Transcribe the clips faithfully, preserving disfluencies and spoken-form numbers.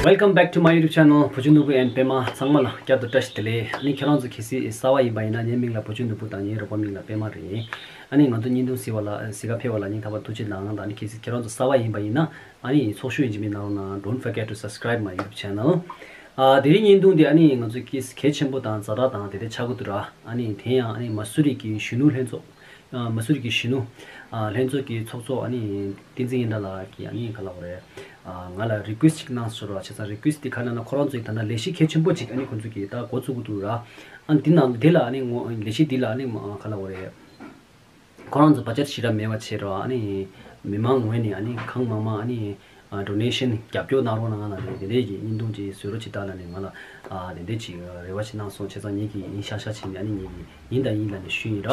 Welcome back to my YouTube channel. བུ་ཆུང་ནོར་བུ་and པད་མ་ཚང་མ་ལ་བསྐྱར་དུ་བཀྲ་ཤིས་བདེ་ལེགས། ཨ་ནི་ཁྱེད་རང་ཚོ་གལ་སྲིད་གསར་པ་ཡིན་པ་ཡིན་ན། ངའི་མིང་ལ་བུ་ཆུང་ནོར་བུ་དང་ངའི་རོགས་པ་མིང་ལ་པད་མ་རེད། ཨ་ནི་ང་ཚོ་བརྙན་ཐུང་གཟིགས་པ་ལ་གཟིགས་ག་ཕེབས་པ་ལ་སྙིང་ཐག་པ་ཐུགས་རྗེ་གནང་། ད་ཨ་ནི་གལ་སྲིད་ཁྱེད་རང་ཚོ་གསར་པ་ཡིན་པ་ཡིན་ན། ཨ་ནི་ཚོགས་ཞུགས་ཡིན་གཅིག་མིན་གནང་རོགས་གནང་། Don't forget to subscribe my YouTube channel. ཨ་དེ་རིང་བརྙན་ཐུང་འདི་ཨ་ནི་ང་ཚོ་གལ་གལ་ཆེན་པོ་དང་ཛ་དྲག་དང་དེ་འདྲ་ཆགས་ཀྱི་འདུག་ར། ཨ་ནི་དེ་ཡང་ཨ་ནི་མ་སུ་རི་གི་གཞོན་ནུ་ལྷན་ཚོགས། ཨ་མ་སུ་རི་གི་གཞོན་ནུ་ཨ་ལྷན་ཚོགས་ཀྱི་ཚོགས་གཙོ་ཨ་ནི་བསྟན་འཛིན་ཡིན་ད་ལགས་ཀྱིས་ཨ་ནི་ག་ལབ་དགོས་རེད། ཨ་ང་ལ་རི་ཀུ་ཨེ་སི་ཊི་ཅིག་གནང་ཟེར་བ། བྱས་ཙང་རི་ཀུ་ཨེ་སི་ཊི་དེ་ག་ལབ་ན། ཁོ་རང་ཚོའི་ད་ལྟ་ལས་གཞི་གལ་ཆེན་པོ་ཅིག་ཨ་ནི་ཁོ་ཚོ་གིས་ད་འགོ་བཙུགས་ཀྱི་འདུག་ར། ཨ་ནི་འདི་ནང་འདི་ལ་ཨ་ནི་ངོ་ལས་གཞི་འདི་ལ་ཨ་ནི་ག་ལབ་དགོས་རེད། ཁོ་རང་ཚོ་བ་ཇེ་ཊི་ཞེ་དྲག་མེད་པ་བྱས་ར། ཨ་ནི་མི་མང་ངོས་ནས་ཨ་ནི་གང་མང་མང་ཨ་ནི་ཨ་ཌོ་ནེ་ཤན་རྒྱབ་སྐྱོར་གནང་རོགས་གནང་ལབ་ནས་དེ་འདྲས་ཀྱི་བརྙན་ཐུང་ཅིག་བཟོ་རོགས་བྱེད་དང་ལབ་ནས་ང་ལ་ཨ་དེ་འདྲས་ཅིག་རེ་བ་ཅིག་གནང་སོང་། བྱས་ཙང་ངེད་ཀྱིས་ཨ་ནི་ཤག་ཤག་བྱས་ནས་ཨ་ནི་ངེད་ཀྱིས་ཡིན་དང་ཡིན་ལབ་ནས་ཞུས་ཡིན་ར།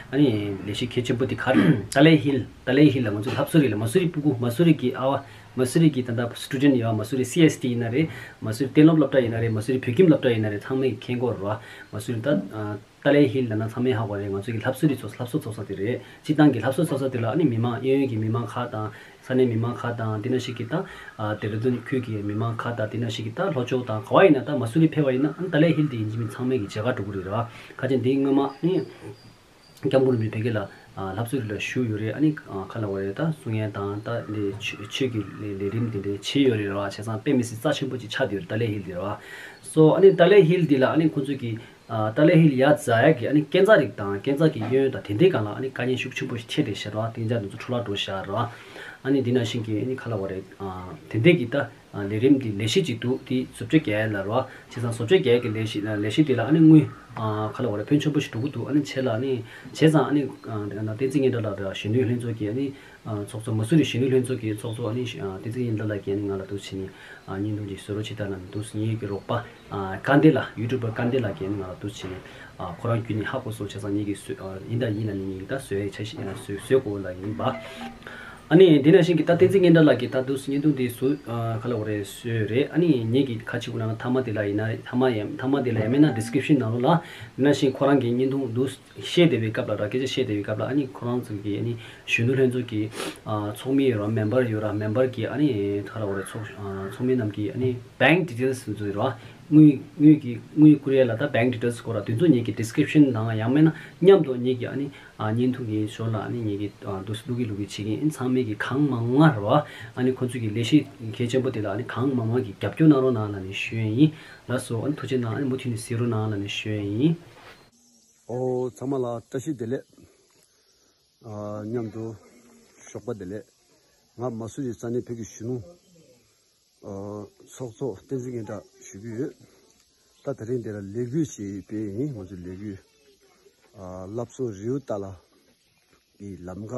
ཨ་ནི་ལས་གཞི་གལ་ཆེན་པོ་དེ་ག་རེ། ཏཱ་ལའི་ཧིལ། ཏཱ་ལའི་ཧིལ་ལ་ང་ཚོ་ལྷ་བཟོ་རིགས་ལ། མ་སུ་རི་སྤུ་གུ། མ་སུ་རི་གི་ཨ་བ། མ་སུ་རི་གི་ད་ལྟ་སི་ཊུ་ཌེན་ཊི་ཡོད་པ། མ་སུ་རི་སི་ཨེས་ཊི་ཡིན་ན་རེད། མ་སུ་རི་གཏན་སློབ་སློབ་གྲྭ་ཡིན་ན་རེད། མ་སུ་རི་བོད་ཁྱིམ་སློབ་གྲྭ་ཡིན་ན་རེད། ཚང་མས་མཁྱེན་གྱི་ཡོད་རེད་བ། མ་སུ་རི་ད་ཨ་ཏཱ་ལའི་ཧིལ་ལབ་ན་ཚང་མས་ཧ་གོ་རེད། ང་ཚོ་གི་ལྷ་བཟོ་རིགས་ཚོགས། ལྷ་བཟོ་ཚོགས་ས་དེ་རེད། སྤྱིར་བཏང་གི་ལྷ་བཟོ་ཚོགས་ས་དེ་ལ་ཨ་ནི་མི་མང་གཡས་གཡོན་གྱི་མི་མང་ཁག་དང་། ས་གནས་མི་མང་ཁག་དང་། དེ་ནང་བཞིན་གྱི་ད་ཨ་ཌེ་ར་ཌུན་ཁུལ་གྱི་མི་མང་ཁག་དང་། དེ་ནང་བཞིན་གྱི་ད་ལྷོ་ཕྱོགས་དང་ག་བ་ཡིན་ན། ད་མ་སུ་རི་ཕེབས་པ་ཡིན་ན་ཨ་ནི་ཏཱ་ལའི་ཧིལ་དེ་ཡིན་གཅིག་མིན་ཚང་མས་ཀྱི་མཇལ་ཁ་འགྲོ་གི་རེད་བ། ཁ་ཆེ་འདི་སྔོན་མ་ཨ་ནི་སྐྱབས་མགོན་རིན་པོ་ཆེ་ཕ་གི་ལ་ཨ་ལྷ་བཟོ་རིགས་ལ་ཞུས་ཡོད་རེད། ཨ་ནི་ཨ་ག་ལབ་དགོས་རེད། ད་གསུང་ཡས་དང་ད་འདི་ཆོས་ཆོས་ཀྱི་ལས་ལས་རིམ་དེ་འདྲ་བྱས་ཡོད་རེད་བ། བྱས་ཙང་དཔེ་མི་སྲིད་རྩ་ཆེན་པོ་ཅིག་ཆགས་བསྡད་ཡོད་རེད། ཏཱ་ལའི་ཧིལ་དེ་རེད་བ། སོ་ཨ་ནི་ཏཱ་ལའི་ཧིལ་འདི་ལ་ཨ་ནི་ཁོང་ཚོས་ཀྱི་ཨ་ཏཱ་ལའི་ཧིལ་ཡར་འཛེག་ཡག་གི་ཨ་ནི་སྐས་འཛེག་རིགས་དང་། སྐས་འཛེག་གི་གཡས་གཡོན་དང་དེ་འདྲའི་སྒང་ལ་ཨ་ནི་དཀའ་ངལ་ཤུགས་ཆེན་པོ་ཞིག་འཕྲད་བསྡད་ཤག་ར། དེ་ཡིན་ཙང་དེ་ཚོ་འཕྲོ་བརླག་འགྲོ་ཤག་ར། ཨ་ནི་འདི་ནང་བཞིན་གྱི་ཨ་ནི་ག་ལབ་དགོས་རེད། ཨ་དེ་འདྲའི་གི་ད་ཨ་ལས་རིམ་འདི་ལས་གཞི་ཅིག་འདུག་དེ་བཟོ་བཅོས་རྒྱག་ཡ་ལ་ར། བྱས་ཙང་བཟོ་བཅོས་རྒྱག་ཡ་གི་ལས་གཞི་ལས་གཞི་དེ་ལ་ཨ་ནི་དངུལ་ཨ་ག་ལབ་དགོས་རེད། ཕོན་ཆེན་པོ་ཞིག་འགྲོ་གི་འདུག་ཨ་ནི་བྱས་ལ་ཨ་ནི་བྱས་ཙང་ཨ་ནི་ཨ་བསྟན་འཛིན་སྙན་གྲགས་ལགས་དང་གཞོན་ནུའི་ལྷན་ཚོགས་ཀྱི་ཨ་ནི་ཨ་ཚོགས་གཙོ། མ་སུ་རི་གཞོན་ནུའི་ལྷན་ཚོགས་ཀྱི་ཚོགས་གཙོ་ཨ་ནི་ཨ་བསྟན་འཛིན་སྙན་གྲགས་ལགས་ཀྱིས་ཨ་ནི་ང་ལ་འདུག་བྱས་ནས་ཨ་བརྙན་ཐུང་ཅིག་བཟོ་རོགས་བྱེད་དང་ལབ་ནས་འདུག་ངེད་ཀྱི་རོགས་པ་ཨ་དཀར་འདོན་ལགས། ཡུ་ཊུབ་པ་དཀར་འདོན་ལགས་ཀྱིས་ཨ་ནི་ང་ལ་འདུག་བྱས་ནས་ཨ་ཁོ་རང་བརྒྱུད་ནས་ཧ་གོ་སོང་། བྱས་ཙང་ངེད་ཀྱིས་བཟོ་ཨ་ཡིན་དང་ཡིན་ལབ་ནས་ངེད་ཀྱིས་ད་བཟོ་ཡ་འཆར་གཞི་ཨ་བཟོ་བཟོ་དགོས་ལབ་ཡིན་པ། ཨ་ནི་དེ་ནང་བཞིན་གྱི་ད་བསྟན་འཛིན་སྙན་གྲགས་ལགས་ཀྱིས་ད་འདུག་བརྙན་ཐུང་འདི་བཟོ་ཨ་ག་ལབ་དགོས་རེད། བཟོས་རེད། ཨ་ནི་ངེད་ཀྱིས་ཁ་ཅིག་གུ་ན་མཐའ་མ་དེ་ལ་ཡིན་ན། མཐའ་མ་ཡང་མཐའ་མ་དེ་ལ་ཡང་མིན་ན་ཌི་སི་ཀི་རིབ་ཤན་ནང་ལོགས་ལ། དེ་ནང་བཞིན་ཁོ་རང་གི་བརྙན་ཐུང་འདུག་བཤད་བསྡད་པའི་སྐབས་ལ་ར། སྐད་ཆ་བཤད་བསྡད་པའི་སྐབས་ལ་ཨ་ནི་ཁོ་རང་ཚོ་གི་ཨ་ནི་གཞོན་ནུ་ལྷན་ཚོགས་ཀྱི་ཨ་ཚོགས་མི་ཡོད་ར། མེམ་བར་ཡོད་ར། མེམ་བར་གྱི་ཨ་ནི་ག་ལབ་དགོས་རེད། ཚོགས་ཨ་ཚོགས་མི་རྣམས་ཀྱི་ཨ་ནི་བེང་ཌི་ཊེལ་སི་ཚོ་ཡོད་ར། དངུལ་དངུལ་གྱི་དངུལ་བསྐུར་ཡས་ལ་ད་བེང་ཌི་ཊེལ་སི་དགོས་ར། དེ་ཚོ་ངེད་ཀྱི་ཌི་སི་ཀི་རིབ་ཤན་ནང་ཡང་མིན་ན་མཉམ་དུ་ངེད་ཀྱི་ཨ་ནི་ཨ་བརྙན་ཐུང་གི་ཞོར་ལ་ཨ་ནི་ངེད་ཀྱི་ཨ་འདུག་སེ་བླུག་གི་བླུག་གི་བྱེད་ཀྱི་ཡིན། ཚང་མས་ཀྱི་གང་མང་མང་ར་བ། ཨ་ནི་ཁོ་ཚོ་གི་ལས་གཞི་གལ་ཆེན་པོ་དེ་ལ་ཨ་ནི་གང་མང་མང་གི་རྒྱབ་སྐྱོར་གནང་རོགས་གནང་ལབ་ནས་ཞུ་ཡས་ཡིན། ལགས་སོ། ཨ་ནི་ཐུགས་རྗེ་གནང་། ཨ་ནི་མུ་མཐུད་ནས་གཟིགས་རོགས་གནང་ལབ་ནས་ཞུ་ཡས་ཡིན། ཨོ་ཚང་མ་ལ་བཀྲ་ཤིས་བདེ་ལེགས། ཨ་མཉམ་དུ་ཞོགས་པ་བདེ་ལེགས། ང་མ་སུ་རི་ས་གནས་བོད་ཀྱི་གཞོན་ནུ་ཨ་ཚོགས་གཙོ་བསྟན་འཛིན་སྙན་གྲགས་ཞུ་གི་ཡོད། ད་དེ་རིང་འདིར་ལས་འགུལ་ཞིག་སྤེལ་ཡིན། ང་ཚོའི་ལས་འགུལ་ཨ་བླ་བཟོ་རི་བོ་ཏཱ་ལ་གི་ལམ་ཁ་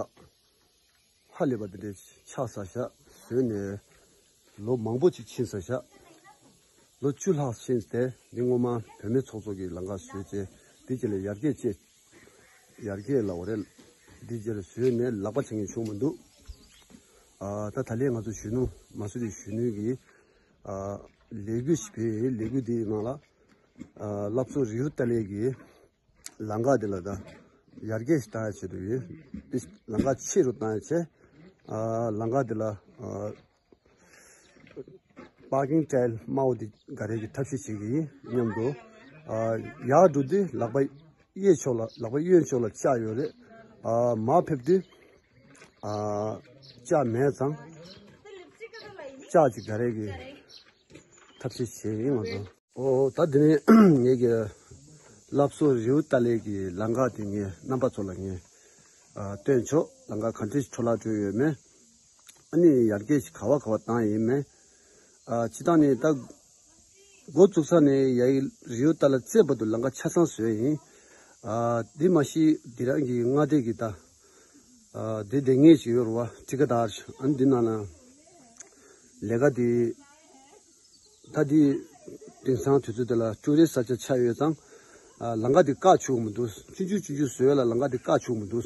ཧ་ལས་པ་འདི་འདྲའི་ཆགས་ཚར་ཤག་བཟོས་ནས་ལོ་མང་པོ་ཅིག་ཕྱིན་ཚར་ཤག་ལོ་བཅུ་ལྷག་ཕྱིན་ཏེ། འདི་སྔོན་མ་བུད་མེད་ཚོགས་གཙོ་གི་ལམ་ཁ་བཟོས་རྗེས། འདི་རྗེས་ལ་ཡར་རྒྱས་བྱས། ཡར་རྒྱས་ལབ་དགོས་རེད། འདི་རྗེས་ལ་བཟོས་ནས་ལག་པ་འཆང་མཁན་བྱུང་མི་འདུག་ཨ་ད་ད་ལན་ང་ཚོ་གཞོན་ནུ་མ་སུ་རི་གཞོན་ནུའི་གི་ཨ་ལས་འགུལ་ཞིག་སྤེལ། ལས་འགུལ་འདིའི་ནང་ལ་ཨ་བླ་བཟོ་རི་བོ་ཏཱ་ལའི་གི་ལམ་ཁ་འདི་ལ་ད་ཡར་རྒྱས་ཤིག་བཏང་ཡ་ཆེད་དུ་ཡིན། འདི་ལམ་ཁ་ཆེ་རུ་བཏང་ཡ་ཆེད། ཨ་ལམ་ཁ་འདི་ལ་ཨ་པར་ཀིང་ཊའིལ་དམར་པོ་འདི་ག་རེ་གི་ཐབས་ཤེས་བྱེད་ཀྱི་ཡིན། མཉམ་དུ་ཨ་ཡར་འགྲོ་དུས་ལག་པ་གཡས་ཕྱོགས་ལ། ལག་པ་གཡོན་ཕྱོགས་ལ་ལྕགས་ཡོད་རེད། ཨ་མར་ཕེབས་དུས་ཨ་ལྕགས་མེད་ཙང་ལྕགས་ཅིག་ག་རེ་གི་ཐབས་ཤེས་བྱེད་ཡིན། ང་ཚོ། ཨོ་ད་འདི་ནས་ངེད་ཀྱི་བླ་བཟོ་རི་བོ་ཏཱ་ལའི་གི་ལམ་ཁ་དེ་ངས་རྣམ་པ་ཚོ་ལ་ངས་ཨ་སྟོན་ཆོག་ལམ་ཁ་ག་འདྲས་འཕྲོ་བརླག་འགྲོ་ཡོད་མེད། ཨ་ནི་ཡར་རྒྱས་ཤིག་ག་བ་ག་བ་བཏང་ཡིན་མེད། ཨ་སྤྱིར་བཏང་ནས་ད་འགོ་བཙུགས་ས་ནས་ཡ་ཡི་རི་བོ་ཏཱ་ལ་རྩེ་བར་དུ་ལམ་ཁ་ཆ་ཚང་བཟོས་ཡིན། ཨ་འདི་མ་གཞི་འདི་རང་གི་མངའ་སྡེ་གི་ད་ཨ་འདི་སྡེ་ངེས་ཤིག་ཡོད་རེད་བ། ཊི་ཀ་དར། ཨ་ནི་འདི་ནང་ན་ལས་ཀ་འདི་ད་འདི་དེང་སང་དུས་ཚོད་འདི་ལ་ཀྲུའུ་རི་སི་ཊི་ས་ཆ་ཆགས་ཡོད་ཙང་། ཨ་ལམ་ཁ་འདི་བཀག་ཆོག་གི་མི་འདུག་ཆུང་ཆུང་ཆུང་ཆུང་བཟོས་ལ་ལམ་ཁ་འདི་བཀག་ཆོག་གི་མི་འདུག་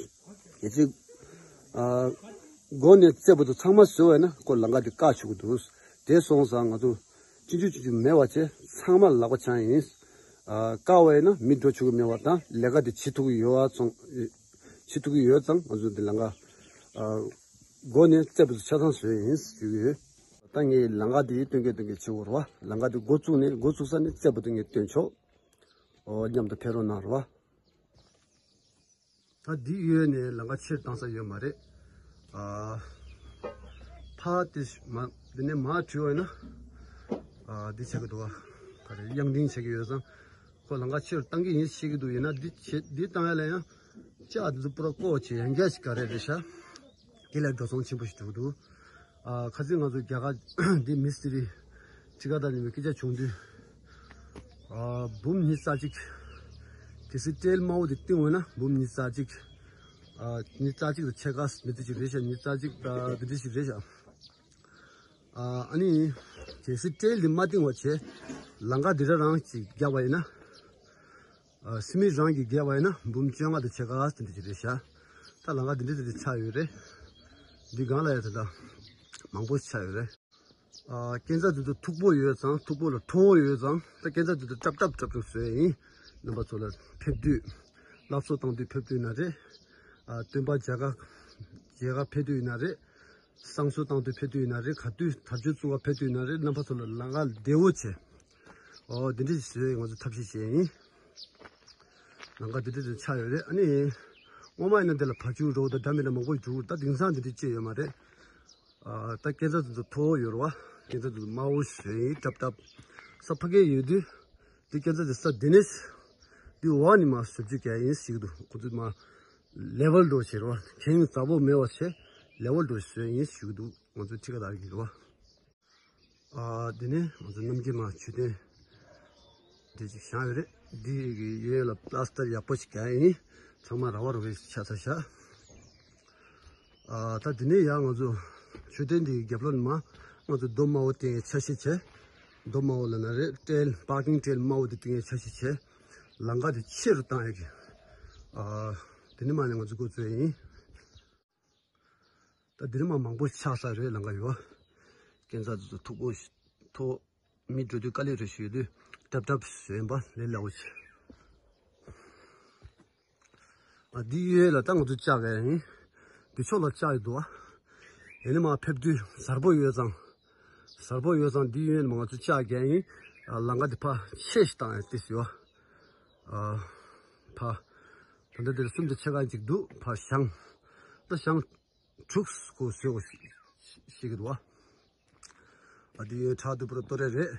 གལ་སྲིད་ཨ་མགོ་ནས་རྩེ་བར་དུ་ཚང་མ་བཟོས་པ་ཡིན་ན་ཁོ་ལམ་ཁ་འདི་བཀག་ཆོག་གི་འདུག་དེ་སོང་ཙང་ང་ཚོ་ཆུང་ཆུང་ཆུང་ཆུང་མེད་པ་བྱས་ཚང་མ་ལག་པ་འཆང་ཡིན། ཨ་བཀག་པ་ཡིན་ན་མི་འགྲོ་ཆོག་གི་མེད་པ་དང་། ལས་ཀ་འདི་བྱེད་ཐུབ་ཀྱི་ཡོད་པ་ཙང་། བྱེད་ཐུབ་ཀྱི་ཡོད་ཙང་ང་ཚོ་འདི་ལམ་ཁ་ཨ་མགོ་ནས་རྩེ་བར་དུ་ཆ་ཚང་བཟོས་ཡིན་ཞུ་གི་ཡོད། ད་ངས་ལམ་ཁ་དེ་སྟོན་གྱི་སྟོན་གྱི་བྱེད་དགོས་རེད་བ། ལམ་ཁ་དེ་འགོ་བཙུགས་ནས་འགོ་བཙུགས་ས་ནས་རྩེ་པོ་དེ་ངས་སྟོན་ཆོག་ཨོ་མཉམ་དུ་ཕེབས་རོགས་གནང་རེད་བ། ད་འདི་ཡོད་ནས་ལམ་ཁ་ཕྱིར་བཏང་ས་ཡོད་མ་རེད། ཨ། ཕ་དེ་མ་འདི་ནས་མར་བྲུས་པ་ཡིན་ན། ཨ་འདི་ཆགས་ཀྱི་འདུག་བ། ག་རེ་དབྱང་ལྡིང་ཆགས་ཀྱི་ཡོད་ཙང་། ཁོ་ལམ་ཁ་ཕྱིར་བཏང་གི་ཡིན་ཤེས་ཀྱི་འདུག་ཡིན་ན་འདི་བྱེད་འདི་བཏང་ཡ་ལ་ཡང་། ལྕགས་འདི་ཚོ་པུ་ར་བཀོག་བྱས་ཡང་བསྐྱར་ཞིག་ག་རེ་རེད་ཤག་དེ་ལས་འགྲོ་སོང་ཆེན་པོ་ཞིག་འགྲོ་གི་འདུག་ཨ་ཁ་སང་ང་ཚོ་རྒྱ་གར་འདི་མི་སི་ཏི་རི་ཁྲི་ཀ་དང་ཉི་མའི་སྐད་ཆ་བྱུང་དུས། ཨ་འབུམ་ཉི་ཤུ་རྩ་གཅིག་གལ་སྲིད་ཊེལ་དམར་པོ་དེ་བཏིང་འོང་ན་འབུམ་ཉི་ཤུ་རྩ་གཅིག་ཨ་ཉི་ཤུ་རྩ་གཅིག་དང་ཕྱེད་ཀ་མི་འདི་ཞིག་རེད་ཤག་ཉི་ཤུ་རྩ་གཅིག་དང་འདི་འདྲ་ཞིག་རེད་ཤག་ཨ་ཨ་ནི། གལ་སྲིད་ཊེལ་འདི་མ་བཏིང་བ་བྱས། ལམ་ཁ་འདི་འདྲ་རང་ཅིག་རྒྱག་པ་ཡིན་ན། ཨ་སི་མི་རང་གིས་བརྒལ་བ་ཡིན་ན་འབུམ་བཅོ་ལྔ་དང་ཕྱེད་ཀ་དེ་འདྲ་ཅིག་རེད་ཤག་ད་ལམ་ཁ་འདི་འདྲ་དེ་འདྲ་ཆགས་ཡོད་རེད། འདི་སྒང་ལ་ཡང་ད་ལྟ་མང་པོ་ཆགས་ཡོད་རེད། ཨ་སྐས་འཛེག་དེ་ཚོ་མཐུག་པོ་ཡོད་ཙང་མཐུག་པོ་ལ་མཐོ་བོ་ཡོད་ཙང་ད་སྐས་འཛེག་དེ་ཚོ་ཀྲབ་ཀྲབ་ཀྲབ་ཀྲབ་བཟོས་ཡིན། རྣམ་པ་ཚོ་ལ་ཕེབས་དུས། སླར་གསོ་བཏང་དུས་ཕེབས་དུས་ན་རེད། ཨ་སྟོན་པ་མཇལ་ཁ་མཇལ་ཁ་ཕེབས་དུས་ན་རེད། བསང་གསོལ་བཏང་དུས་ཕེབས་དུས་ཡིན་ན་རེད། ག་དུས་དར་ལྕོག་བཙུགས་པ་ཕེབས་དུས་ཡིན་ན་རེད། རྣམ་པ་ཚོ་ལ་ལམ་ཁ་བདེ་བོ་བྱས། ཨོ་འདི་འདྲ་ཞིག་བཟོས་ང་ཚོ་ཐབས་ཤེས་བྱས་ཡིན། ལམ་ཁ་འདི་འདྲ་ཞིག་ཆགས་ཡོད་རེད། ཨ་ནི། སྔོན་མ་ཡིན་ན་འདི་ལ་བ་ཕྱུགས་འགྲོ་དང་འདྲ་མི་འདྲ་མང་པོ་འགྲོ། ད་དེང་སང་འདི་འདྲ་ཅི་ཡོད་མ་རེད། ཨ་ད་སྐས་འཛེག་དེ་ཚོ་མཐོ་བོ་ཡོད་རེད་བ། སྐས་འཛེག་དེ་ཚོ་དམའ་བོ་བཟོས་ཡིན་ཀྲབ་ཀྲབ། ས་ཕ་གི་ཡོད་དུས། འདི་སྐས་འཛེག་དེ་ས་འདི་ནས། འདི་འོག་ནས་མར་བཟོ་བཅོས་རྒྱག་ཡིན་ཞིག་འདུག་ཁོ་ཚོས་མར་ལེ་ཝལ་འགྲོ་བྱེད་རེད་བ། གྱེན་རྩ་བོ་མེད་པ་བྱས་ལེ་ཝལ་འགྲོ་བཟོས་ཡིན་ཞིག་འདུག་ང་ཚོ་ཁྲི་ཀ་དར་གྱི་རེད་བ། ཨ་འདི་ནས་ང་ཚོ་རྣམ་རྒྱལ་མ་མཆོད་རྟེན་འདི་ཅིག་བཞེངས་ཡོད་རེད། འདི་གི་གཡས་གཡོན་ལ་པ་ལ་སི་ཊར་ཡག་པོ་ཞིག་རྒྱག་ཡིན། ཚང་མ་ར་བ་ར་བའི་ཆགས་ཚར་ཤག་ཨ་ད་འདི་ནས་ཡང་ང་ཚོ་མཆོད་རྟེན་འདིའི་རྒྱབ་ལོགས་ནས་མར་ང་ཚོ་རྡོ་དམར་པོ་བཏིང་ཡའི་འཆར་གཞི་བྱས། རྡོ་དམར་པོ་ལབ་ན་རེད། ཊེལ་པར་ཀིང་ཊེལ་དམར་པོ་དེ་བཏིང་ཡའི་འཆར་གཞི་བྱས། ལམ་ཁ་དེ་ཆེ་རུ་བཏང་ཡ་གི། ཨ་དེ་ནས་མར་ནས་ང་ཚོ་འགོ་བཙུགས་ཡ་ཡིན། ད་འདི་ནས་མར་མང་པོ་ཆགས་ས་རེད། ལམ་ཁ་ཡོད། སྐས་འཛེག་དེ་ཚོ་མཐུག་པོ་ཞིག་མཐོ། མི་འགྲོ་དུས་དཀའ་ལས་རེ་ཞུ་དུས་ཀྲབ་ཀྲབ་བཟོས་ཡིན་པ་ལས་སླ་བོ་ཆེ། ཨ་འདི་གཡས་ལ་ད་ང་ཚོ་ལྕགས་རྒྱག་ཡིན། འདི་ཕྱོགས་ལ་ལྕགས་ཡོད་འདུག་ཨ། ཡིན་ནའི་མར་ཕེབས་དུས་གཟར་པོ་ཡོད་ཙང་། གཟར་པོ་ཡོད་ཙང་འདི་གཡས་ལ་མར་ང་ཚོ་ལྕགས་རྒྱག་ཡིན། ཨ་ལམ་ཁ་འདི་ཕར་ཆེ་ཞིག་བཏང་ཡ་ཏོག་ཙམ་ཡོད། ཨ་ཕར། ད་ལྟ་འདིར་གསུམ་དང་ཕྱེད་ཀ་ཅིག་འདུག་ཕར་བཞེངས། ད་བཞེངས། དྲུག་སྒོ་བཟོས་ཤེས་ཀྱི་འདུག་བ། ཨ་འདི་ཡོད་ཁྲག་དུ་པུ་ར་ཏོ་རེ་རེད།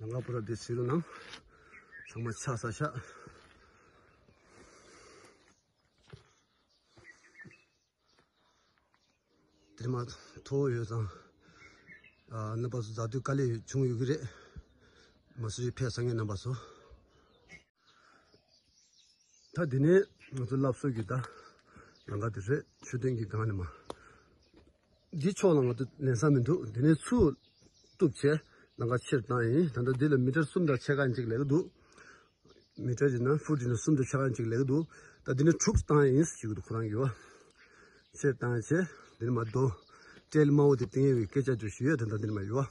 ལམ་ཁ་པུ་ར་འདི་ཟེར་རུ་ནང་ཚང་མ་ཆགས་ས་ཤག་དེ་མ་མཐོ་བོ་ཡོད་ཙང་། ཨ་རྣམ་པ་ཚོ་འཛེག་དུས་དཀའ་ལས་བྱུང་ཡོད་ཀྱི་རེད། མ་སུ་རི་ཕེབས་སང་ངེ་རྣམ་པ་ཚོ། ད་འདི་ནས་ང་ཚོ་ལྷ་གསོལ་གྱི་ད་ལམ་ཁ་འདི་རེད། མཆོད་རྟེན་གྱི་སྒང་ནས་མར། འདི་ཕྱོགས་ལ་ང་ཚོ་ལེན་ས་མི་འདུག་འདི་ནས་ཚུར་གཏུབ་བྱས་ལམ་ཁ་ཕྱིར་བཏང་ཡིན། ད་ལྟ་འདི་ལ་མི་ཊར་གསུམ་དང་ཕྱེད་ཀ་ཅིག་སླེབས་ཀྱི་འདུག་མི་ཊར་ཡིན་ན་ཧྥུཊ་ཡིན་ན་གསུམ་དང་ཕྱེད་ཀ་ཅིག་སླེབས་ཀྱི་འདུག་ད་འདི་ནས་དྲུག་བཏང་ཡིན་ཟེར་གྱི་འདུག་ཁོ་རང་གིས་བ། ཕྱིར་བཏང་བྱས་འདི་ནས་མར་རྡོ་ཊེལ་དམར་པོ་དེ་བཏིང་ཡས་པའི་སྐད་ཆ་དེ་ཞུ་ཡས་དེ་འདྲ་འདི་ནས་མར་ཡོད་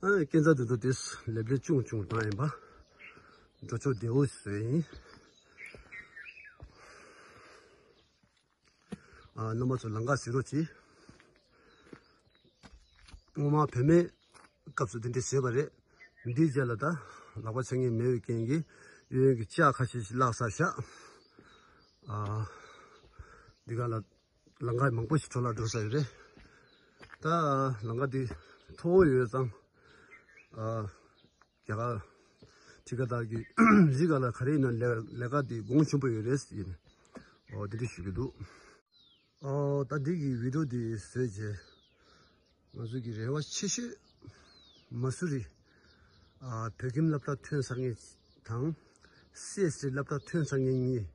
བ། ཨ་སྐས་འཛེག་དེ་ཚོ་དེ་ལེབ་ལེབ་ཆུང་ཆུང་བཏང་ཡིན་པ། འགྲོ་ཕྱོགས་བདེ་བོ་བཟོས་ཡིན། ཨ་རྣམ་པ་ཚོ་ལམ་ཁ་གཟིགས་རོགས་གྱིས། སྔོན་མ་བུད་མེད་སྐབས་སུ་དེ་འདྲ་བཟོས་པ་རེད། འདིའི་རྗེས་ལ་ད་ལག་པ་འཆང་མཁན་མེད་པའི་རྐྱེན་གྱིས་གཡས་གཡོན་གྱི་ལྕགས་ཁ་ཤས་ཤིག་བརླག་ཚར་ཤག་ཨ་འདི་ག་ལ་ལམ་ཁ་མང་པོ་ཞིག་འཕྲོ་བརླག་འགྲོ་ས་ཡོད་རེད། ད་ལམ་ཁ་འདི་མཐོ་བོ་ཡོད་ཙང་། ཨ་རྒྱ་གར་ཁྲི་ཀ་དར་གྱི་རི་ག་ལ་ག་རེ་ཡིན་ན་ལས་ལས་ཀ་འདི་གོང་ཆེན་པོ་ཡོད་རེད་ཟེར་ནས། ཨོ་འདི་འདྲ་ཞུ་གི་འདུག་ཨོ་ད་འདི་གི་བི་ཌི་ཡོ་འདི་བཟོས་རྗེས། ང་ཚོ་གི་རེ་བ་ཆེ་ཤོས་མ་སུ་རི། ཨ་བོད་ཁྱིམ་སློབ་གྲྭ་ཐོན་ཚར་མཁན་དང་། སི་ཨེས་ཊི་སློབ་གྲྭ་ཐོན་ཚར་མཁན་གཉིས་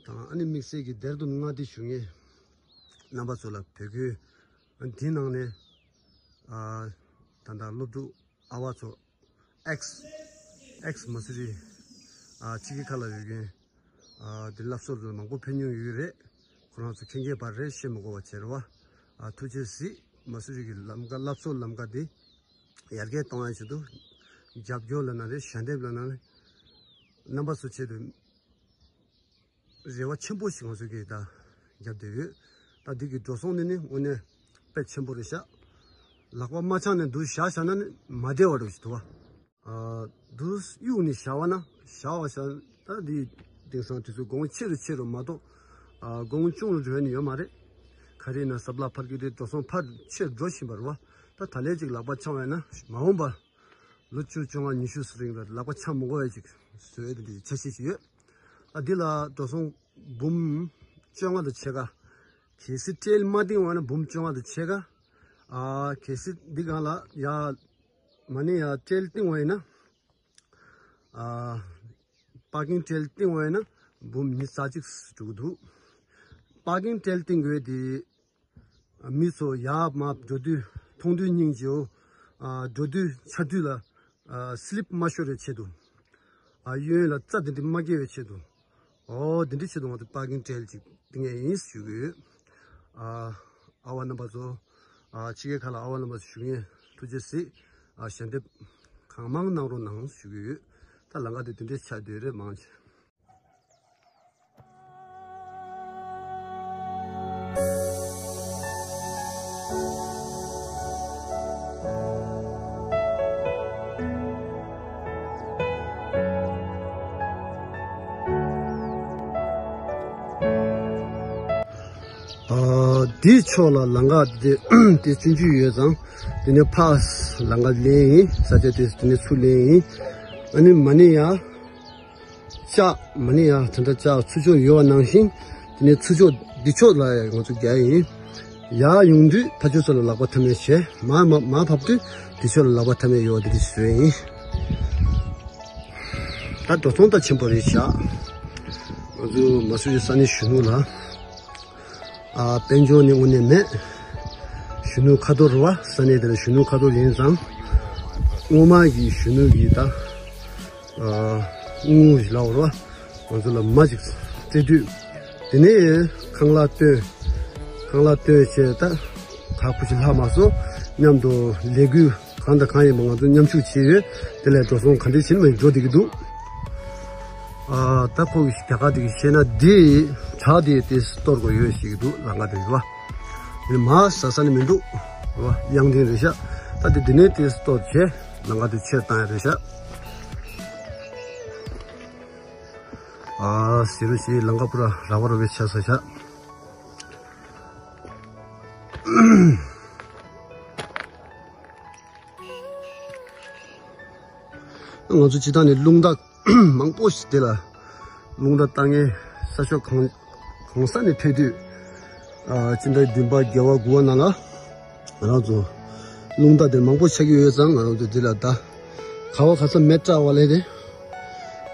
དང་། ཨ་ནི་དམིགས་བསལ་གྱི་ལྡེར་ལྡུན་མངའ་སྡེ་བཞུགས་མཁན་རྣམ་པ་ཚོ་ལ་བོད་ཁུལ་འདིའི་ནང་ནས་ཨ་ད་ལྟ་སློབ་ཕྲུག་ཨ་བ་ཚོ་ཨེགས་ཨེགས་མ་སུ་རི་ཨ་ཕྱི་རྒྱལ་ཁག་ལ་ཡོད་མཁན། ཨ་འདི་སློབ་གསོ་ལ་མང་པོ་ཕེབས་མྱོང་ཡོད་ཀྱི་རེད། ཁོ་རང་ཚོ་མཁྱེན་མཁྱེན་པ་རེད། བཤད་མི་དགོས་པ་བྱས་རེད་བ། ཨ་ཐུགས་རྗེ་གཟིགས། མ་སུ་རི་གི་ལམ་ཁ་སློབ་གསོ་ལམ་ཁ་འདི་ཡར་རྒྱས་གཏོང་ཡ་ཆེད་དུ་རྒྱབ་སྐྱོར་ལབ་ན་རེད། ཞལ་འདེབས་ལབ་ན་རེད། རྣམ་པ་ཚོ་ཆེད་དུ་རེ་བ་ཆེན་པོ་ཞིག་ང་ཚོ་གིས་ད་ བརྒྱབ་བསྡད་ཡོད། ད་འདི་གི་འགྲོ་སོང་ནི་ནི་དངོས་གནས་དཔེ་ཆེན་པོ་རེད་ཤག་ལག་པ་མ་འཆང་ནས་འདུག་བཞག་བཞག་ན་ནི་མ་བདེ་བ་འདྲ་ཞིག་འདུག་བ། ཨ། འདུག་གཡུག་ནས་བཞག་པ་ན་བཞག་པ་བཞག་ད་འདི་དེང་སང་དུས་ཚོད་གོང་ཆེ་རུ་ཆེ་རུ་མ་གཏོགས། ཨ། གོང་ཆུང་རུ་འགྲོ་ཡ་ནི་ཡོད་མ་རེད། ག་རེ་ན་ས་བླ་ཕར་གི་དེ་འགྲོ་སོང་ཕར་ཆེར་འགྲོ་བཞིན་པ་རེད་བ། ད་ད་ལས་ཅིག་ལག་པ་འཆང་བས་ན་མ་འོངས་པ་ལོ་བཅུ་བཅོ་ལྔ་ཉི་ཤུ་ཟེར་རིང་ལ་ལག་པ་འཆང་མི་དགོས་པ་ཅིག་བཟོ་ཡ་དེ་འདྲའི་འཆར་གཞི་ཞིག་ཡོད། ཨ། འདི་ལ་འགྲོ་སོང་འབུམ་བཅོ་ལྔ་དང་ཕྱེད་ཀ་གལ་སྲིད་ཊེལ་མ་བཏིང་བ་ན་འབུམ་བཅོ་ལྔ་དང་ཕྱེད་ཀ་ཨ། གལ་སྲིད་འདི་སྒང་ལ་ཡ་མ་ཎི་ཡ་ཊེལ་བཏིང་བ་ཡིན་ན། ཨ། པར་ཀིང་ཊེལ་བཏིང་བ་ཡིན་ན་འབུམ་ཉི་ཤུ་རྩ་གཅིག་འགྲོ་གི་འདུག་པར་ཀིང་ཊེལ་བཏིང་དགོས་དེ་མི་ཚོ་ཡར་མར་འགྲོ་དུས་མཐོང་དུས་སྙིང་རྗེ་བོ། ཨ། འགྲོ་དུས་ཆགས་དུས་ལ། ཨ། སི་ལིབ་མ་ཤོར་བའི་ཆེད་དུ། ཨ། གཡོན་ལ་རྩྭ་དེ་འདྲ་མ་སྐྱེ་བའི་ཆེད་དུ། ཨོ། དེ་འདྲའི་ཆེད་དུ་ང་ཚོ་པར་ཀིང་ཊེལ་ཅིག་བཏིང་ཡས་ཡིན་ཞུ་གི་ཡོད། ཨ། ཨ་བ་རྣམ་པ་ཚོ། ཨ། ཕྱི་རྒྱལ་ཁག་ལ་ཨ་བ་རྣམ་པ་ཚོ་བཞུགས་མཁན་ཐུགས་རྗེ་གཟིགས། ཨ། ཞལ་འདེབས་གང་མང་གནང་རོགས་གནང་ཞུ་གི་ཡོད། ད་ལམ་ཁ་དེ་དེ་འདྲའི་ཆགས་བསྡད་རེད་མང་ཆེ། ཨ། འདིའི་ཕྱོགས་ལ་ལམ་ཁ་དེ་དེ་ཆུང་ཆུང་ཡོད་ཙང་དེ་ནས་ཕར་ལམ་ཁ་ལེན་ཡིན། ས་ཆ་དེ་དེ་ནས་ཚུར་ལེན་ཡིན། ཨ་ནི་མ་ཎི་ཡ་ལྕགས་མ་ཎི་ཡ་དེ་འདྲ་ལྕགས་ཚུར་ཕྱོགས་ཡོད་པ་ནང་བཞིན་དེ་ནས་ཚུར་ཕྱོགས་འདི་ཕྱོགས་ལ་ཡང་ང་ཚོ་རྒྱག་ཡིན། ཡར་ཡོང་དུས་ཕར་ཕྱོགས་ཚོ་ལ་ལག་པ་འཐམ་ཡས་བྱས། མར་མར་མར་བབས་དུས་འདི་ཕྱོགས་ལ་ལག་པ་འཐམ་ཡས་ཡོད་པ་དེ་འདྲ་བཟོས་ཡིན། ད་འགྲོ་སོང་ད་ཆེན་པོ་རེད་ཤག་ང་ཚོ་མ་སུ་རི་ས་གནས་གཞོན་ནུ་ལ། ཨ། དཔལ་འབྱོར་ནི་དངོས་གནས་མེད། གཞོན་ནུ་ཁ་ཐོར་རེད་བ། ས་གནས་དེ་ལ་གཞོན་ནུ་ཁ་ཐོར་ཡིན་ཙང་། སྔོན་མ་གི་གཞོན་ནུ་གི་ད། ཨ། དངུལ་ཞིག་ལབ་རེད་བ། ང་ཚོ་ལ་མ་ཅིག་སྤྲད་དུས། དེ་ནས་ཁང་གླ་བཏོན། ཁང་གླ་བཏོན་བྱས་ད། ཁག་པོ་ཞིག་ལྷག་མ་སོང་། མཉམ་དུ་ལས་འགུལ་གང་དང་གང་ཡིན་པ་ང་ཚོ་མཉམ་ཞུགས་བྱས་ཡོད། དེ་ལས་འགྲོ་སོང་ག་འདྲ་བྱེད་མ་ཡིན་འགྲོ་བསྡད་ཀྱི་འདུག་ཨ། ད་ཁོ་གི་རྒྱ་གར་དེ་གི་བཤད་ན་འདི་བྲག་དེ་དེ་གཏོར་དགོས་ཡོད་ཞིག་གི་འདུག་ལམ་ཁ་དེ་རེད་བ། དེ་མ་ཟ་ས་ནི་མི་འདུག་རེད་བ། གཡང་ལྡན་རེད་ཤག་ད་དེ་དེ་ནས་དེ་གཏོར་བྱས་ལམ་ཁ་དེ་ཕྱིར་བཏང་ཡ་རེད་ཤག་ཨ། ཟེར་རུ་ཞིག་ལམ་ཁ་པུ་ར་ར་བ་ར་བའི་ཆ་ས་ཤག་ང་ཚོ་སྤྱིར་བཏང་ནས་རླུང་རྟ་མང་པོ་ཞིག་དེ་ལ་རླུང་རྟ་བཏང་མཁན་ས་ཕྱོགས་གང་གང་ས་ནས་ཕེབས་དུས། ཨ། སྤྱི་ཟླ་བདུན་པ་བརྒྱད་པ་དགུ་པ་ནང་ལ་ང་རང་ཚོ་རླུང་རྟ་དེ་མང་པོ་ཆགས་ཀྱི་ཡོད་ཙང་ང་རང་ཚོ་འདི་ལ་ད་ག་བ་ག་ས་མེ་སྲེག་པ་ལས་དེ་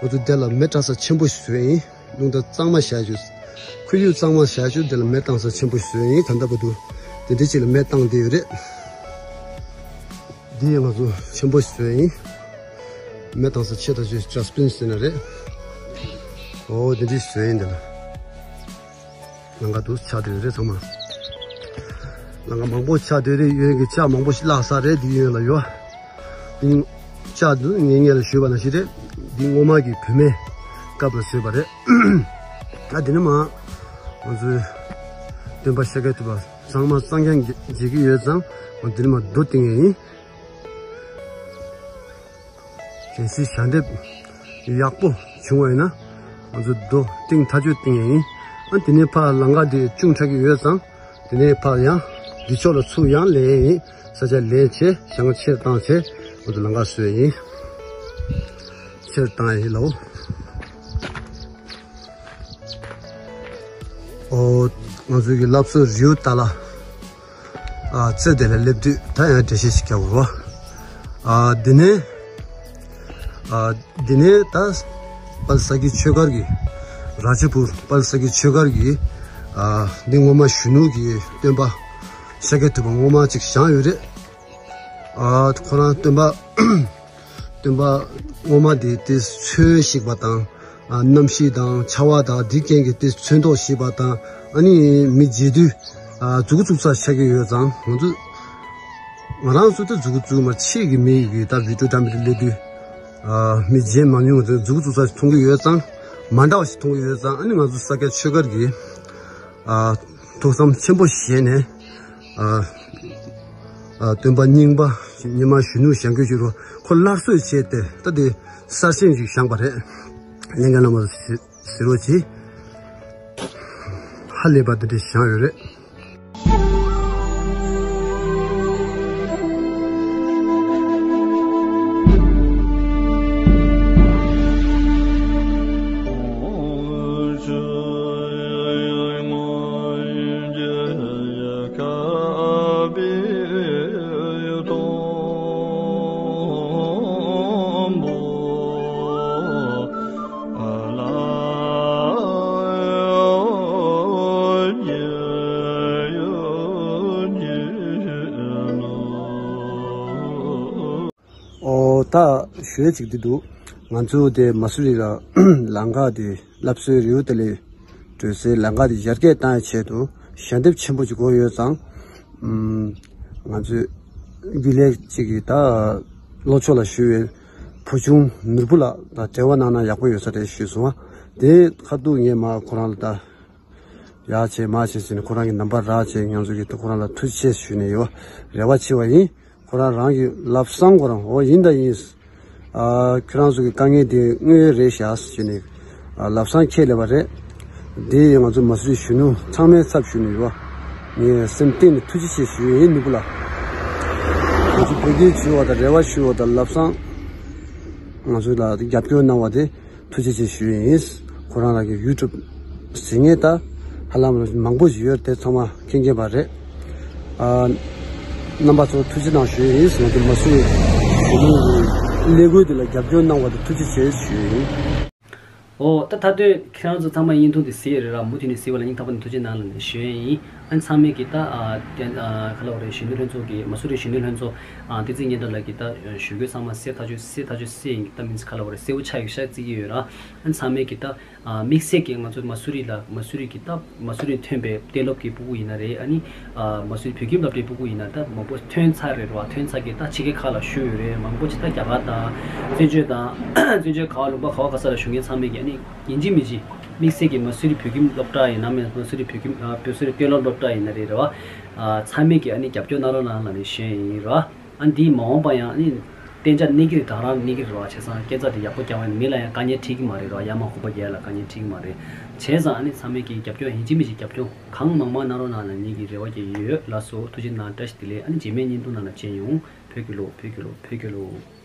ང་ཚོ་འདི་ལ་མེ་སྲེག་ས་ཆེན་པོ་ཞིག་བཟོས་ཡིན། རླུང་རྟ་གཙང་མ་བཞག་རྒྱུ། ཁོར་ཡུག་གཙང་མ་བཞག་རྒྱུ་དེ་ལ་མེ་བཏང་ས་ཆེན་པོ་ཞིག་བཟོས་ཡིན། ད་ལྟ་བར་དུ་དེ་འདྲའི་ཅིག་ལ་མེ་བཏང་བསྡད་ཡོད་རེད། འདི་ཡང་ང་ཚོ་ཆེན་པོ་ཞིག་བཟོས་ཡིན། མེ་བཏང་ས་ཆེ་ཐག་ཆོད་ཇ་སི་པིན་ཟེར་ན་རེད། འོ་དེ་འདྲའི་བཟོས་ཡིན་འདི་ལ། ལམ་ཁ་དུ་ཆགས་བསྡད་ཡོད་རེད་ཚང་མ། ལམ་ཁ་མང་པོ་ཆགས་བསྡད་རེད། གཡོན་གྱི་ལྕགས་མང་པོ་ཞིག་བརླག་ས་རེད། འདི་གཡོན་ལ་ཡོད། འདི་ལྕགས་འདི་ངས་ངས་ལ་ཞུས་པ་ནང་བཞིན་རེད། འདི་སྔོན་མ་གི་བུད་མེད་སྐབས་ལ་བཟོས་པ་རེད། ད་འདི་ནི་མ་ང་ཚོའི་སྟོན་པ་ཤཱཀྱ་ཐུབ་པ་ཚང་མ་སངས་རྒྱས་མཇལ་གྱི་ཡོད་ཙང་འདི་ནི་མ་རྡོ་བཏིང་ཡས་ཡིན། གལ་སྲིད་ཞལ་འདེབས་ཡག་པོ་བྱུང་བ་ཡིན་ན་ང་ཚོ་རྡོ་བཏིང་ཐག་ཆོད་བཏིང་ཡས་ཡིན། ཨ། དེ་ནས་ཕར་ལམ་ཁ་དེ་ཅུང་ཆག་གི་ཡོད་ཙང་དེ་ནས་ཕར་ཡང་འདི་ཕྱོགས་ལ་ཚུར་ཡང་ལེན་ཡས་ཡིན། ས་ཆ་ལེན་བྱས་ཞང་ཕྱིར་བཏང་བྱས་ང་ཚོ་ལམ་ཁ་བཟོས་ཡིན། ཕྱིར་བཏང་ཡས་ལའོ། ཨོ། ང་ཚོ་གི་ལབ་སོ་རིའུ་ཏཱ་ལ། ཨ། རྩེ་དེ་ལ་སླེབས་དུས་ད་ཡང་འགྲེལ་བཤད་ཞིག་རྒྱག་དགོས་རེད་བ། ཨ། འདི་ནས། ཨ། འདི་ནས་ད་དཔལ་ས་སྐྱའི་ཆོས་སྒར་གྱི། ར་ཇ་པུར་དཔལ་ས་སྐྱའི་ཆོས་སྒར་གྱི། ཨ། འདི་སྔོན་མ་གཞོན་ནུ་གི་སྟོན་པ་ཤཱཀྱ་ཐུབ་པ་སྔོན་མ་ཅིག་བཞེངས་ཡོད་རེད། ཨ། ཁོ་རང་སྟོན་པ། སྟོན་པ་སྔོན་མ་དེ་དེ་མཚོན་ཞིག་པ་དང་། ཨ། གནམ་གཤིས་དང་ཆར་པ་དང་དེ་རྐྱེན་གྱིས་དེ་མཚོན་མདོག་ཞིག་པ་དང་། ཨ་ནི་མི་མཇལ་དུས། ཨ། མཛུབ་གུ་བཙུགས་ས་ཆགས་ཀྱི་ཡོད་ཙང་ང་ཚོ། ང་རང་ཚོ་དེ་མཛུབ་གུ་བཙུགས་མ་ཕྱི་གི་མི་ཡི་གི་ད་བི་ཌིའོ་འདྲ་མི་དེ་སླེབས་དུས། ཨ། མི་མཇལ་མ་མྱོང་དེ་མཛུབ་གུ་བཙུགས་ས་ཞིག་མཐོང་གི་ཡོད་ཙང་། མ་འདྲ་བ་ཞིག་མཐོང་གི་ཡོད་ཙང་། ཨ་ནི་ང་ཚོ་ས་སྐྱ་ཆོས་སྒར་གྱི། ཨ། ཐུགས་བསམ་ཆེན་པོ་བཞེས་ནས། ཨ། ཨ། སྟོན་པ་རྙིང་པ་ཉི་མ་གཞོན་ནུ་ཞལ་མགོན་ཞིག་རུ་ཁོ་ལྷག་བསམ་བྱས་ཏེ་ད་དེ་གསར་བཞེངས་ཤིག་བཞེངས་པ་རེད། ལྷན་རྒྱས་རྣམ་པ་གཟིགས་རོགས་གྱིས། ཧ་ལས་པ་དེ་འདྲ་བཞེངས་ཡོད་རེད། ཨོ། ད་ཞུ་ཡས་ཅིག་འདི་འདུག་ང་ཚོ་དེ་མ་སུ་རི་ལ་ལམ་ཁ་དེ་སླར་གསོའི་རེའུ་ཏ་ལའི་འགྲོ་སའི་ལམ་ཁ་དེ་ཡར་རྒྱས་བཏང་ཡས་ཆེད་དུ་ཞལ་འདེབས་ཆེན་པོ་ཅིག་དགོས་ཡོད་ཙང་། ཨམ། ང་ཚོས་རྒྱུན་ལས་གཅིག་གིས་ད་ལྷོ་ཕྱོགས་ལ་བཞུགས་པའི་བུ་ཆུང་ནོར་བུ་ལགས་དང་འབྲེལ་བ་གནང་ན་ཡག་པོ་ཡོད་ས་རེད་ཞུས་སོང་བ། དེ་ཁ་ཐུག་ངས་མ་ཁོ་རང་ལ་ད་ཡར་བྱས་མར་བྱས་ཟེར་ནས་ཁོ་རང་གི་ནམ་བར་རག་བྱས། ང་ཚོ་གིས་ད་ཁོ་རང་ལ་ཐུགས་རྗེ་ཆེ་ཞུས་ནས་ཡོད། རེ་བ་ཆེ་བ་ཡིན། ཁོ་རང་རང་གི་ལམ་སང་ཁོ་རང་འོ་ཡིན་ད་ཡིན། ཨ། ཁྱོད་རང་ཚོ་གི་དཀའ་ངལ་དེ་དངོས་ཡོད་རེད་ཤག་ཟེར་ནས། ཨ། ལམ་སང་ཁས་ལེན་པ་རེད། འདི་ང་ཚོ་མ་སུ་རི་གཞོན་ནུ་ཚང་མའི་ཚབ་ཞུས་ནས་ཡོད། ངས་སེམས་གཏིང་ནས་ཐུགས་རྗེ་ཆེ་ཞུ་ཡས་ཡིན་ནོར་བུ་ལགས། ང་ཚོ་བོད་སྐད་ཞུ་བ་དང་རེ་བ་ཞུ་བ་དང་ལམ་སང་ང་ཚོ་ལ་རྒྱབ་སྐྱོར་གནང་བ་དེ་ཐུགས་རྗེ་ཆེ་ཞུ་ཡས་ཡིན། ཁོ་རང་རང་གི་ཡུ་ཊུབ་ཟིན་ངེས་ད་ཧ་ལམ་མང་པོ་ཞིག་ཡོད་དེ་ཚང་མ་མཁྱེན་མཁྱེན་པ་རེད། ཨ། རྣམ་པ་ཚོ་ཐུགས་རྗེ་གནང་ཞུ་ཡས་ཡིན། ང་ཚོ་མ་སུ་རི་གཞོན་ནུ་ལས་འགུལ་འདི་ལ་རྒྱབ་སྐྱོར་གནང་བ་དེ་ཐུགས་རྗེ་ཆེ་ཞུ་ཡས་ཡིན། ཨོ། ད་མཐའ་དོན་ཁྱེད་རང་ཚོ་ཚང་མ་བརྙན་ཐུང་འདི་གཟིགས་ཡོད་རེད་ར། མུ་མཐུད་ནས་གཟིགས་པ་ལ་སྙིང་ཐག་པ་ནས་ཐུགས་རྗེ་གནང་ལབ་ནས་ཞུ་ཡས་ཡིན། ཨ་ནི་ཚང་མས་ཀྱིས་ད། ཨ། ག་ལབ་དགོས་རེད། གཞོན་ནུ་ལྷན་ཚོགས་ཀྱི་མ་སུ་རི་གཞོན་ནུ་ལྷན་ཚོགས། ཨ། བསྟན་འཛིན་སྙན་གྲགས་ལགས་ཀྱིས་ད་ཞུ་སྐུལ་ཚང་མ་གསལ་ཐག་ཆོད་གསལ་ཐག་ཆོད་གསལ་ཡིན། ད་མིན་ཚེ་ག་ལབ་དགོས་རེད། གསལ་པོ་ཆགས་ཡོད་ཤག་བརྩི་གི་ཡོད་ར། ཨ་ནི་ཚང་མས་ཀྱིས་ད། ཨ། དམིགས་བསལ་གྱིས་ང་ཚོ་མ་སུ་རི་ལ་མ་སུ་རི་གི་ད་མ་སུ་རི་ཐོན་པའི་གཏན་སློབ་ཀྱི་ཕྲུ་གུ་ཡིན་ན་རེད། ཨ་ནི། ཨ། མ་སུ་རི་བོད་ཁྱིམ་སློབ་གྲྭའི་ཕྲུ་གུ་ཡིན་ན་ད་མང་པོ་ཐོན་ཚར་རེད་བ། ཐོན་ཚར་གྱི་ད་ཕྱི་རྒྱལ་ཁག་ལ་བཞུགས་ཡོད་རེད། མང་པོ་ཅིག་ད་རྒྱ་གར་དང་བཙན་བྱོལ་དང་བཙན་བྱོལ་ག་བ་ལུང་པ་ག་བ་ག་ས་ལ་བཞུགས་མཁན་ཚང་མས་ཀྱིས་ཨ་ནི་ཡིན་གཅིག་མིན་གཅིག་དམིགས་བསལ་གྱིས་མ་སུ་རི་བོད་ཁྱིམ་སློབ་གྲྭ་ཡིན་ན་མིན་མ་སུ་རི་བོད་ཁྱིམ། ཨ། མ་སུ་རི་གཏན་སློབ་སློབ་གྲྭ་ཡིན་ན་རེད་རེད་བ། ཨ། ཚང་མས་ཀྱིས་ཨ་ནི་རྒྱབ་སྐྱོར་གནང་རོགས་གནང་ལབ་ནས་ཞུ་ཡས་ཡིན་རེད་བ། ཨ། འདིས་མ་འོངས་པ་ཡང་ཨ་ནི་གཏན་འཇགས་གནས་ཀྱི་རེད། ད་རང་གནས་ཀྱི་རེད་བ། བྱས་ཙང་སྐས་འཛེག་དེ་ཡག་པོ་རྒྱག་པ་ཡིན་ན་མི་ལ་ཡང་དཀའ་ངལ་འཕྲད་ཀྱི་མ་རེད་ར། ཡར་མར་ཧུར་པོ་རྒྱག་ཡ་ལ་དཀའ་ངལ་འཕྲད་ཀྱི་མ་རེད། བྱས་ཙང་ཨ་ནི་ཚང་མས་ཀྱིས་རྒྱབ་སྐྱོར་ཡིན་གཅིག་མིན་གཅིག་རྒྱབ་སྐྱོར་གང་མང་མང་གནང་རོགས་གནང་ལབ་ངེད་ཀྱིས་རེ་བ་རྒྱག་གི་ཡོད། ལགས་སོ། ཐུགས་རྗེ་གནང་། བཀྲ་ཤིས་བདེ་ལེགས། ཨ་ནི་རྗེས་མའི་བརྙན་ཐུང་ནང་ལ་མཇལ་ཡོང་། བོད་ཀྱི་ལོ། བོད་ཀྱི་ལོ། བོད་ཀྱི་ལོ།